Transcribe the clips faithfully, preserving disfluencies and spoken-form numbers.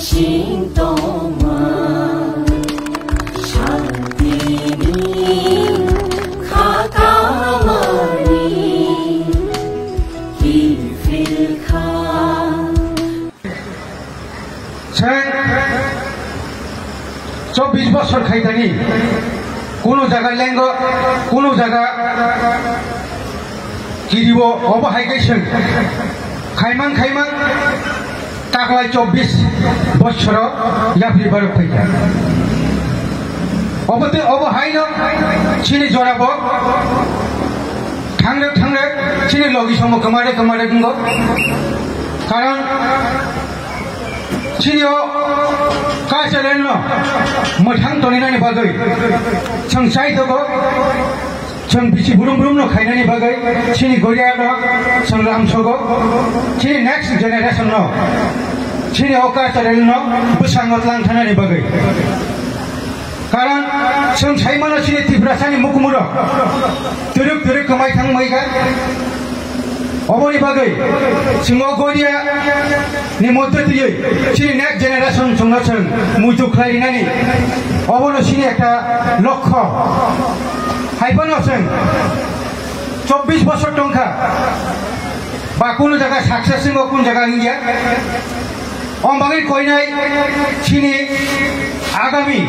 Sing tongma, santini kha kamani kiphil kha. Cheng chobbish bosor khaitani, kuno jaga lengo, kuno jaga kiribo, obo hai khe cheng khaimang khaimang taklai chobbish bosoro yapri barok phaikha. Obo tei obo haino chini jorabo thangrek thangrek chini logi somo kwmare kwmare wngo. Karon chini o cultural no mwthang toninani bagwi chwng chai tongo. Chwng bisi brum brum no khainani bagwi chini Goria no chwng lamsogo, chini next generation no chini o cultural no bwskango tlang thanani bagwi. Karon chwng sai mano chini Tiprasani mukumuro twrwk twrwk kwmai thang maikha. Oboni bagwi chwng o Goria ni moddhe twiwi chini next generation chwngno chwng muitu khlai rinani obono chini ekta lokho. Hai phano chwng chobbish bosor tongkha, ba kunu jaga success wngkha, kunu jaga wngya. Om bagwi koinai chini agami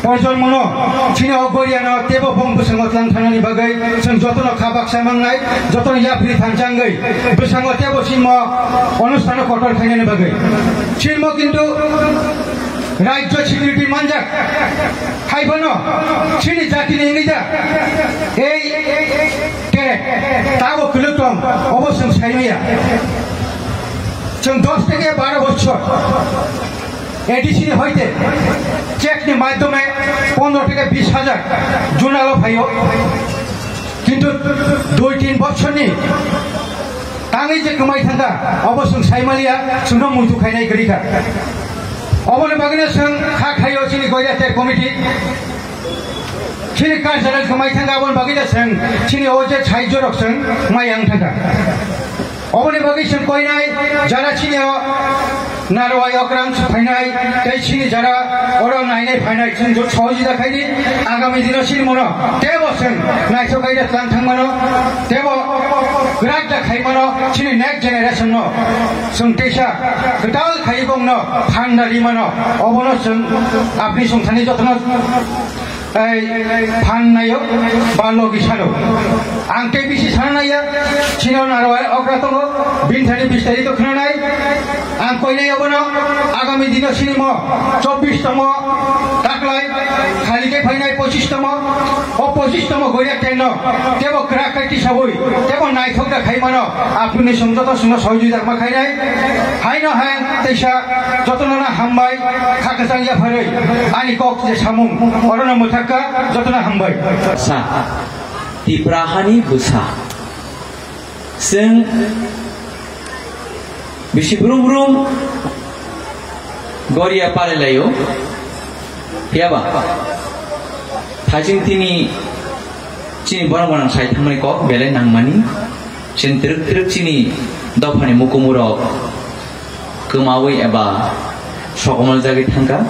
projonmono chini o Goriano teibo bong bwskango tlang thanani bagwi chwng jotono kha baksa mangnai, jotono yapri thansa wngwi bwskango teibo chini mo onustano kotor khainani bagwi. Chini mo kintu Rajya security manjak. Hai phano chini jatini wngwi ja. Ei ke tabo kwlwk tong, obo chwng sai maya. Chwng dos theke baro bochor A D C ni hoite check ni madhyome pondro theke bish hajar junalo phaio. Kintu dui tin bochorni tangwi je kwmai thangkha, obo chwng sai maliya, chwngno muitu khainai kwrwi kha. Oboni bagwino chwng kha khaio chini Goria State Committee. Chini cultural kwmai thangkha, oboni bagwino chwng chini o je sahajyorok chwng mai yang thangkha. Oboni bagwi chwng koinai jara chini o Narwai okram phainai, tei chini jara oro nainai phainai, chwng jot sohojita khaidi, agami dino chini mono teibo chwng naithok khaida tlang thangmano, teibo kwrak da khaimano, chini next generation no chwng teisa kwtal khai bongno phanda rimano, obono chwng apni songthani jotono ei phan naio ba logi sano. Ang tei bisi sana naiya, chino Narwai okra tongo, bini thani bistarito khna nai. Ang koinai obono agami dino sinimo chobbish tomo taklai khali khe phainai pochish tomo, o pochish tomo Goria tenno tebo krak kai tisabui tebo naithok da khaimano, apni song joto songno sohojogita ma khainai. Haino hai teisa jotono na hambai, kha kwchang yapharwi ani kok je samung, orono mwthakka, jotono hambai. Sa, Tipra hani bwsa. Chwng bisi brum brum Goria palailaio. Phiyaba, thaiching tini chini borok gwnang sai thangmani kok belai nangmani. Chwng twrwk twrwk chini dophani mukumurok kwmawi eba sokomorjagwi thangkha.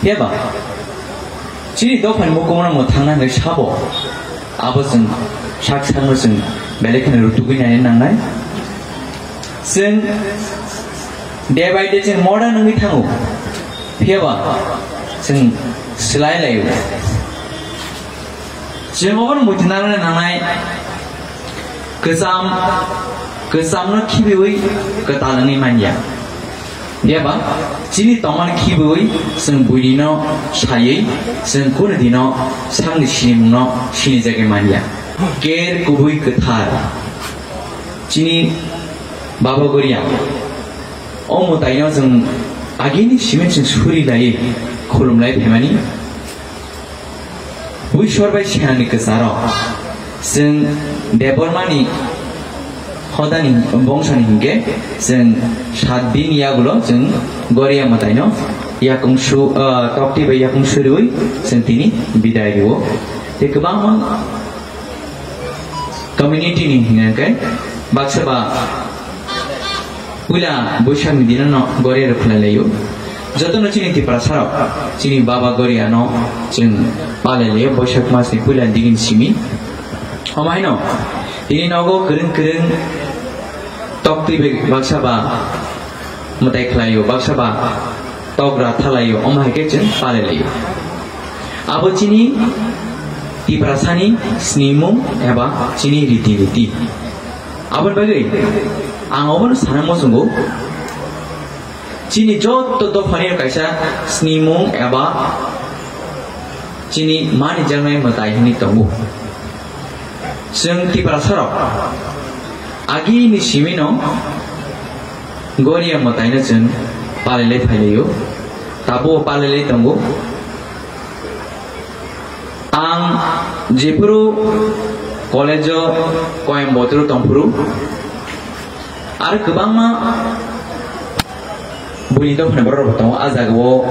Phiyaba chini dophani mukumurokno thangna hwnwi sabo, abo chwng sak sakno chwng belai kheno rutugwi naina nangnai. Chwng day by day chwng modern wngwi thango, phiyaba chwng swlai laio. Chwng obono muitu narwkna nangnai, kwcham, kwchamno khibiwi kwtal wngwi manya. Phiyaba chini tongmani khibiwi chwng buinino saiwi chwng kunu dino sakni sinimungno sinijagwi manya. Ker kubui kwthar chini Baba Goria. O mwtaino chwng agini simi chwng suri laiwi khulum lai phaimani. Buisor bai senani kwcharo chwng Debbarmani hodani bongsani hinkhe chwng sat din yagulo chwng Goria mwtaino yakung su, ah, tokti bai yakung suriwi chwng tini bidai rio. Tei kwbangma community ni hinkhe baksa ba puila Boishakni dino no Goria rok khwlai laio. Jotono chini Tiprasa rok, chini Baba Goria no chwng palai laio Boisak mas ni puila digini simi. Omo haino tini nogo kwrwng kwrwng tok twi bai baksa ba mwtai khlaio, baksa ba tok ra thalaio, omo hai khe chwng palai laio. Abo chini Tiprasa ni snimung eba chini riti niti. Aboni bagwi ang obono sana muchungo, chini joto dopha ni kaisa snimung eba chini manijaknai mwtai hinwi tongo. Chwng Tiprasa rok agini simi no Goria mwtai no chwng palai lai phai laio, tabuk palai lai tongo. Ang jephuru college o Coimbatore tongphuru, aro kwbangma buini dophani borok rok tongo, a jaga o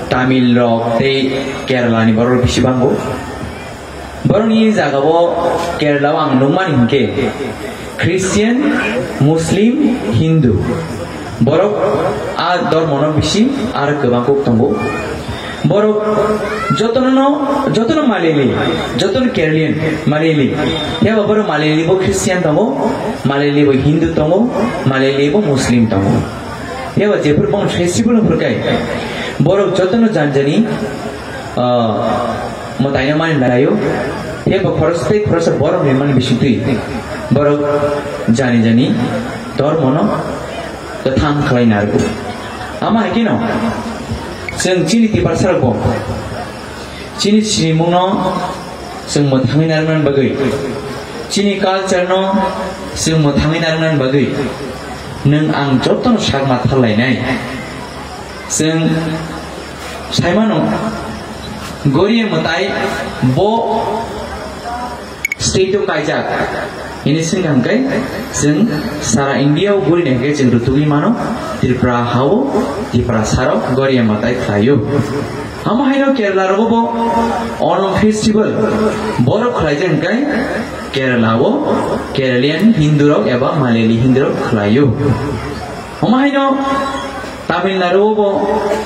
Tamil rok tei Kerala ni borok rok bisi bango. Borok ni jaga o Kerala o ang nukmani hinkhe Christian, Muslim, Hindu. Borok a dormo no bisi aro kwbang kuk tongo. Borok jotono no, jotono Malayali, jotono Keralian Malayali. Phiya ba borok Malayali bo Christian tongo, Malayali bo Hindu tongo, Malayali bo Muslim tongo. Phiya ba jephuru bong festival no phurkai, borok jotono jani jani, ah, mwtaino mani laio. Phiya ba khoroksa tei khoroksa borok ni mani bisingtwi borok jani jani dormo no kwthang khlai narwgo. Ama hai kheno chwng chini Tiprasa rok bo chini sinimung no chwng mwthangwi narwknani bagwi, chini culture no chwng mwthangwi narwknani bagwi nwng ang jotono sak ma thar lainai. Chwng saimano, Goria mwtai bo state o kaijak. Ini singkang kai chwng sara India o guri nai kai chwng rutugwi mano, Tripura ha o, Tiprasa rok Goria mwtai khlaio. Amo haino Kerala rogo bo Onam festival borok khlaijak kai Kerala o Keralian Hindu rok eba Malayali Hindu rok khlaio. Omo haino Tamil Nadu o bo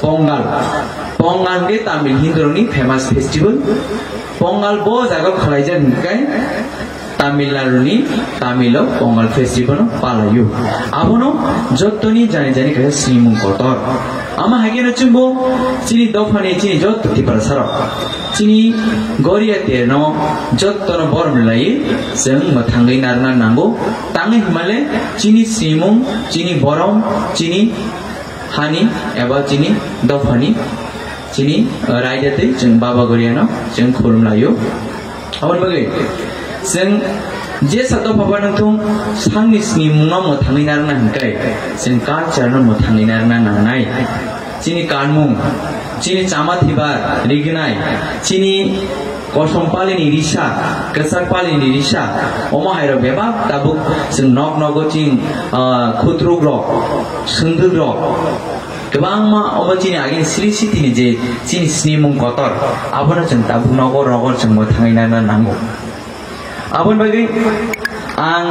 Pongal. Pongal khe Tamil Hindu rokni famous festival. Pongal bo jaga khlaijak hinkhe Tamil Nadu ni Tamil o Pongal festival no palaio. Abono jottoni jani jani kaisa sinimung kotor. Ama haikhe no chwngbo chini dophani chini jotto Tiprasa rok chini Goria terno jottono borom lai chwng mwthangwi narwkna nango. Tangwi hwnmale chini sinimung, chini borom, chini hani eba chini dophani, chini, uh, raida tei chwng Baba Goriano chwng khulum laio. Aboni bagwi chwng jesa dopha ba nangthung, sakni sinimungno mwthangwi narwkna hwnkhe chwng culture no mwthangwi narwkna nangnai. Chini kanmung, chini chama thibar rignai, chini kosom palini risa, kwchak palini risa, omo hairok bebak tabuk chwng nok nogo chini, ah, khutruk rok, swndwk rok, kwbangma obo chini agini sri sitini je chini sinimung kotor, abono chwng tabuk nogo rogo chwng mwthangwi nana nango. Aboni bagwi ang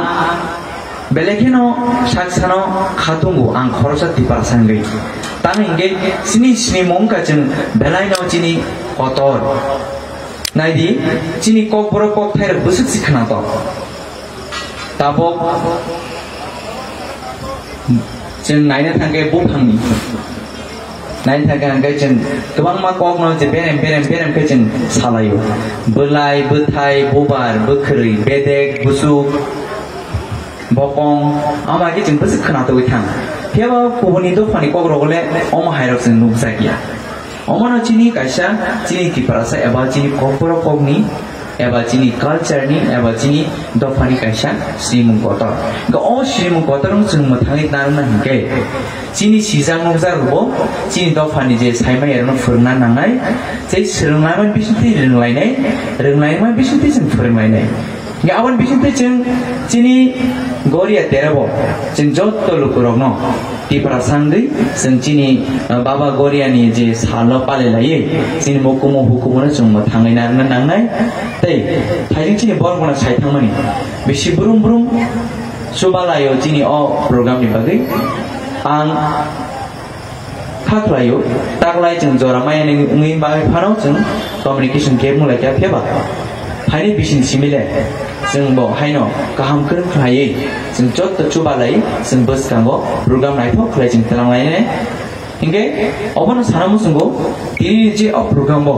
belai kheno sak sano khatungo, ang khoroksa Tiprasa wngwi. Tamo hinkhe chini sinimung wngkha chwng belaino chini kotor. Naidi, chini kokborok kokthairok bwswk se khwnatok. Tabuk chwng naina thangkhe buphangni. Naina thangkhe hwnkhe chwng kwbangma kokno je berem berem berem khe chwng salaio. Bwlai, bwthai, bubar, bwkhwrwi, bedek, busuk, bokong, amo hai khe chwng bwswk khwnatugwi thang. Phiya ba kubuni dophani kokrok le omo hairok chwng nukjakya. Omono chini kaisa chini Tiprasa eba chini kokborok kokni eba chini culture ni eba chini dophani kaisa sinimung kotor. Hwnkhe o sinimung kotor wng chwng mwthangwi narwkna hwnkhe chini sijak nukjak rwbo chini dophani je saimaya rokno phwrwngna nangnai, tei swrwnglaimani bisingtwi rwnglainai, rwnglaimani bisingtwi chwng phwrwnglainai. Hingke aboni bisingtwi chwng chini Goria terebo chwng jotto lukurokno Tiprasa wngwi chwng chini, uh, Baba Goriani je salno palai laiwi chini mokumo hukumono chwng mwthangwi narwkna nangnai. Tei phaijwng chini borok bono sai thangmani bisi brum brum chubalaio chini o program ni bagwi. Ang kha khlaio, taklai chwng jora maya ni wngwi bagwi phano chwng communication gap wng lai kha phiyaba. Phaini bising simi le chwng bo haino kaham kwrwng khlaiwi chwng jotto chubalai chwng bwskango program naithok khlai chwng twlang lainai. Hinkhe obono sana muchungo tini je o program bo